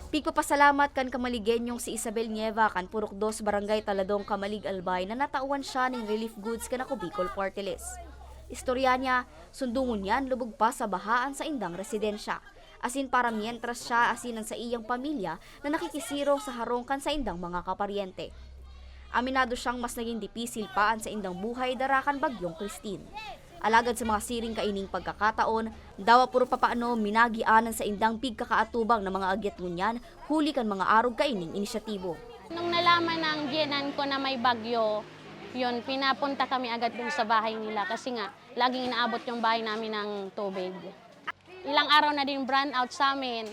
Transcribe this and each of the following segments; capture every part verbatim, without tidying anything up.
Pigpapasalamat kan Camaligeñong si Isabel Nieva kan Purok Dos, Barangay Taladong, Camalig, Albay, na natawan siya nin relief goods kan Ako Bicol Party List. Istorya niya, sundungon niyan lubog pa sa baha an saindang residensya. Asin para mientras siya asin an saiyang pamilya na nakikisirong sa harong kan saindang mga kaparyente. Aminado siyang mas naging dipisil pa an saindang buhay dara kan Bagyong Christine. Alagad sa mga siring kaining pagkakataon, dawa puro papaano minagian an saindang pigkakaatubang na mga agyat ngunyan huli kan mga arog kaining inisyatibo. Nung nalaman ng G N N ko na may bagyo, yun, pinapunta kami agad dun sa bahay nila kasi nga, laging inaabot yung bahay namin ng tubig. Ilang araw na din brownout sa amin.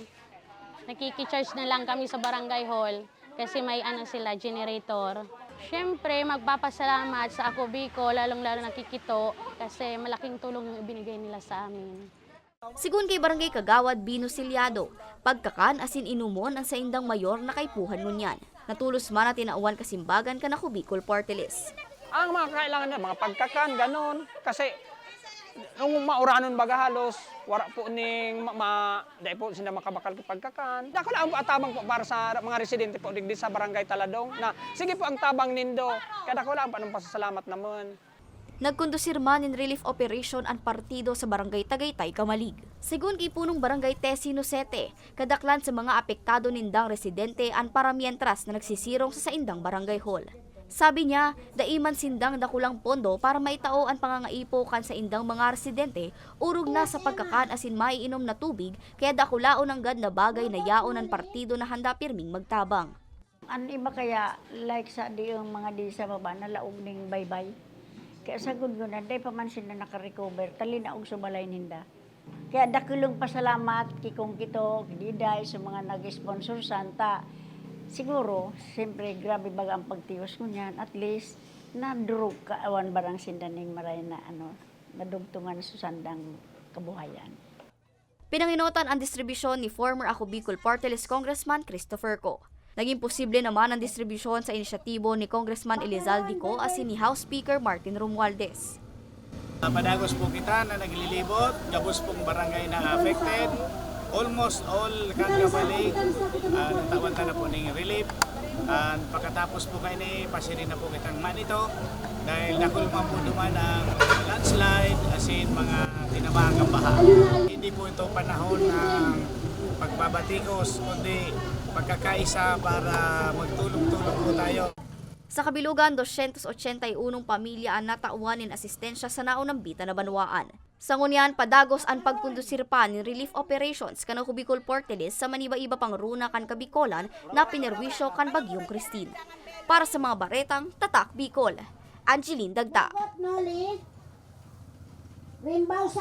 Nakikicharge na lang kami sa barangay hall kasi may ano sila, generator. Siyempre, magpapasalamat sa Ako Bicol, lalong-lalo na kay Kito, kasi malaking tulong yung ibinigay nila sa amin. Sigun kay Barangay Kagawad Bino Silyado, pagkakan asin inumon an saindang mayor na kaipuhan ngunyan. Natolos man na tinawan kasimbagan kan Ako Bicol Party List. Ang mga kailangan niya, mga pagkakan, ganon. Kasi nung mauranon baga halos, wara po ning ma-, ma-, dai po sinda makabakal ki pagkakan. Dakula ang atabang po para sa mga residente po digdi sa Barangay Taladong na, "Sige po ang tabang nindo." Kaya dakula ang panong pasasalamat naman. Nagkondusir man nin relief operation an partido sa Barangay Tagaytay, Camalig. Sigun ki Punong Barangay Tessie Nocete, kadaklan sa mga apektado nindang residente an paramientras na nagsisirong sa saindang barangay hall. Sabi niya, dai man sindang dakulang pondo para maitao an pangangaipo kan saindang mga residente, orog na sa pagkakan asin maiinom na tubig, kaya dakulaon nanggad na bagay na yaon an partido na handa pirming magtabang. An iba kaya, like sa di yung mga di sa baba, nalaog ning baybay. Kaya sagod ko na, dai pa man sila nakarecover, talinaog sa balay ninda. Kaya dakulong pasalamat ki Kong Kito, ki Diday, sa mga nag-sponsor santa. Siguro, siyempre, grabe baga ang pagtios ko niyan. At least, nadurog ka, awan barang sinda ning maray na, ano, nadugtungan sa sandang kabuhayan. Pinanginotan ang distribusyon ni former Ako Bicol Party List Congressman Christopher Co. Naging posible naman ang distribusyon sa inisyatibo ni Congressman Elizalde Co asin ni House Speaker Martin Romualdez. Padagos po kita na naglilibot, gabos pong barangay na affected. Almost all kan Camalig, ah, natawan ta na po ning relief. And pagkatapos po kaini, pasiring na po kitang Manito dahil dakul man po duman ang landslide, asin mga tinamaan ng baha. Hindi po ito panahon ng pagbabatikos, kundi pagkakaisa para magtulong-tulong po tayo. Sa kabilugan, dosyentos otsenta y unong pamilya an natawan nin asistensya sa naunambitan na banwaan. Sa ngunyan, padagos an pagkondusir pa nin relief operations kan Ako Bicol Party List sa maniba-iba pang runa kan Kabikolan na pinerwisyo kan Bagyong Christine. Para sa mga baretang Tatak Bicol, Angeline Dagta.